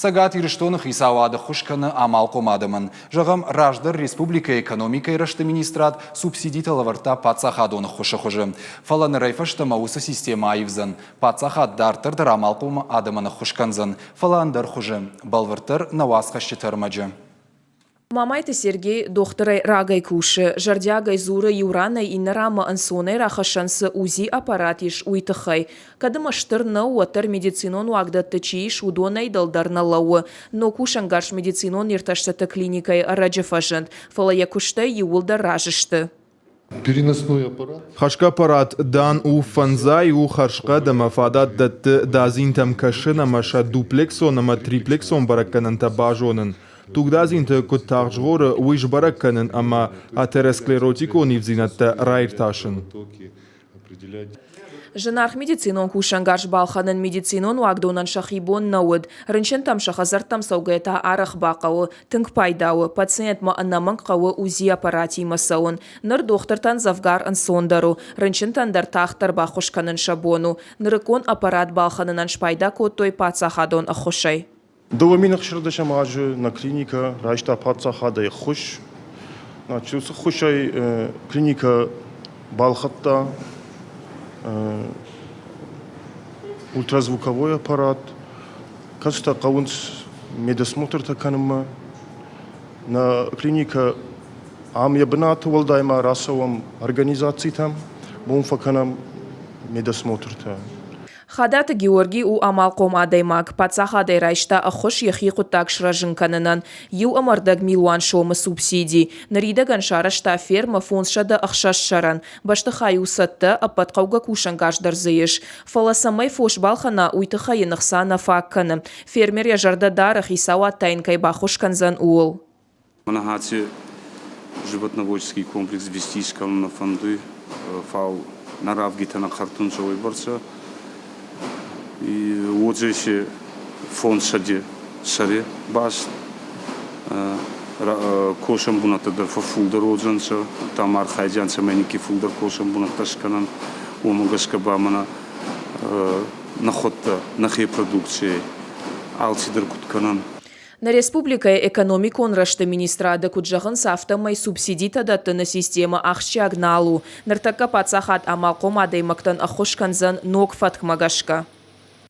Цӕгат Ирыстоны хицауад ӕххуыс кӕны амалхъом адӕмӕн. Зӕгъӕм, раздӕр республикӕйы экономикӕйы рӕзты министрад субсидитӕ лӕвӕрдта паддзахадон ӕххуысы хуызы. Фӕлӕ нырӕй фӕстӕмӕ уыцы системӕ аивдзӕн. Паддзахад дарддӕр дӕр амалхъом адӕмӕн ӕххуыс кӕндзӕн, фӕлӕ ӕндӕр хуызы, бӕлвырддӕр нӕ уацхӕсджыты ӕрмӕджы. Мамайты Сергей дохтырӕй рагӕй кусы, зӕрдиагӕй дзуры иу ранӕй иннӕ ранмӕ ӕнцонӕй рахӕссӕн цы УЗИ-аппарат ис, уый тыххӕй. Кӕд ӕмӕ стыр нӕу, уӕддӕр медицинон уагдӕтты чи ис, уыдонӕй дӕлдӕр нӕ лӕууы. Ног кусӕнгарз медицинон иртӕстыты клиникӕйы ӕрӕджы фӕзынд, фӕлӕ йӕ куыстӕй иууылдӕр разы сты. Переносной аппарат. Хӕсгӕ аппарат дан у фӕндзай у хӕрзхъӕд ӕмӕ фадат дӕтты дадзинтӕм кӕсын ӕмӕ сӕ дуплексон ӕмӕ триплексон бӕрӕггӕнӕнтӕ базонын. Тугдадзинты куыд тагъд згъоры, уый сбӕрӕг кӕнын ӕмӕ атеросклеротикон ивддзинӕдтӕ раиртасын. Зынаргъ медицинон кусӕнгарз балхӕнын медицинон уагдонӕн сӕхи бон нӕ уыд. Рынчынтӕм сӕ хӕдзӕрттӕм цӕугӕйӕ та арӕх бахъӕуы. Тынг пайда у, пациентмӕ ӕнӕмӕнг хъӕуы УЗИ-аппаратимӕ цӕуын. Ныр дохтыртӕн дзӕвгар ӕнцондӕр у, рынчынтӕн дӕр тагъддӕр баххуыс кӕнын сӕ бон у. Нырыккон аппарат балхӕнынӕн спайда кодтой паддзахадон ӕххуысӕй. 2016 азы нӕ клиникӕ райста паддзахадӕй ӕххуыс. Уыцы ӕххуысӕй клиникӕ балхӕдта ультразвуковой аппарат, кӕцытӕ хъӕуынц медосмотртӕ кӕнынмӕ. Нӕ клиникӕ ам йӕ бынаты уӕлдай ма рацӕуӕм организацитӕм, уым фӕкӕнӕм медосмотртӕ. Хадаты Георгий у амалхъом адӕймаг, паддзахадӕй райста ӕххуыс йӕхи хъуыддаг сырӕзын кӕнынӕн, иу ӕмӕ ӕрдӕг милуан сомы субсиди. Ныридӕгӕн сарӕзта фермӕ 506 сӕрӕн. Бӕстыхай у цӕттӕ, ӕппӕт хъӕугӕ кусӕнгарз дӕр дзы ис. Фӕлӕ цӕмӕй фос балхӕна, уый тыххӕй йын ӕхца нӕ фаг кӕны. Фермер йӕ зӕрдӕ дары, хицауад та йын кӕй баххуыс кӕндзӕн, ууыл. Мӕнӕ животноводческий комплекс вести искӕнун нӕ фӕндуй, фал нӕ равгитӕ нӕ хъӕртунцӕ уойбӕрцӕ. Уодзӕй си фондсӕди сӕри баст. Косӕн бунӕттӕ дӕр фӕффулдӕр уодзӕнцӕ, там архайдзианцӕ ма никки фулдӕр косӕн бунӕттӕ скӕнӕн. Уомӕ гӕсгӕ ба мӕнӕ нӕхуӕдтӕ нӕхе продукцийӕй алцидӕр куд кӕнӕн. Нӕ республикӕйы экономикон рӕзты министрады куыд зӕгъынц, афтӕмӕй субсидитӕ дӕттыны системӕ ахсджиаг нал у. Ныртӕккӕ паддзахад амалхъом адӕймӕгтӕн ӕххуыс кӕндзӕн ног фӕткмӕ гӕсгӕ.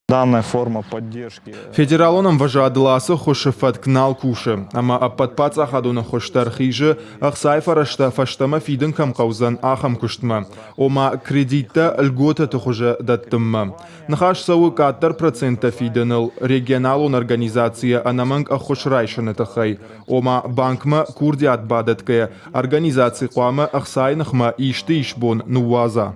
Данная форма поддержки. Федералон ӕмвӕзадыл ацы ӕххуысы фӕтк нал кусы, ӕмӕ ӕппӕт паддзахадон ӕххуыс дӕр хизы, ӕхцайы фӕрӕзтӕ фӕстӕмӕ фидын кӕм хъӕудзӕн, ахӕм куыстмӕ, ома кредиттӕ льготӕты хуызы дӕттынмӕ. Ныхас цӕуы къаддӕр проценттӕ фидыныл регионалон организацийӕ ӕнӕмӕнг ӕххуыс райсыны тыххӕй, ома банкмӕ курдиат бадӕтгӕйӕ организаци хъуамӕ ӕхцайы ныхмӕ исты исбон ныууадза.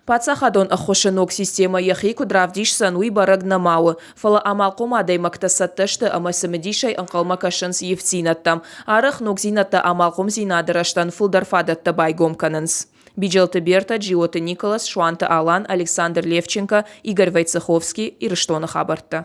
Паддзахадон ӕххуысы ног системӕ йӕхи куыд равдисдзӕн, уый бӕрӕг нӕма у, фӕлӕ амалхъом адӕймӕгтӕ цӕттӕ сты ӕмӕ цымыдисӕй ӕнхъӕлмӕ кӕсынц ивддзинӕдтӕм. Арӕх ногдзинӕдтӕ амалхъомдзинады рӕзтӕн фылдӕр фадӕттӕ байгом кӕнынц. Биджелты Берта, Джиоты Николас, Суанты Алан, Александр Левченко, Игорь Войцеховский, Ирыстоны хабӕрттӕ.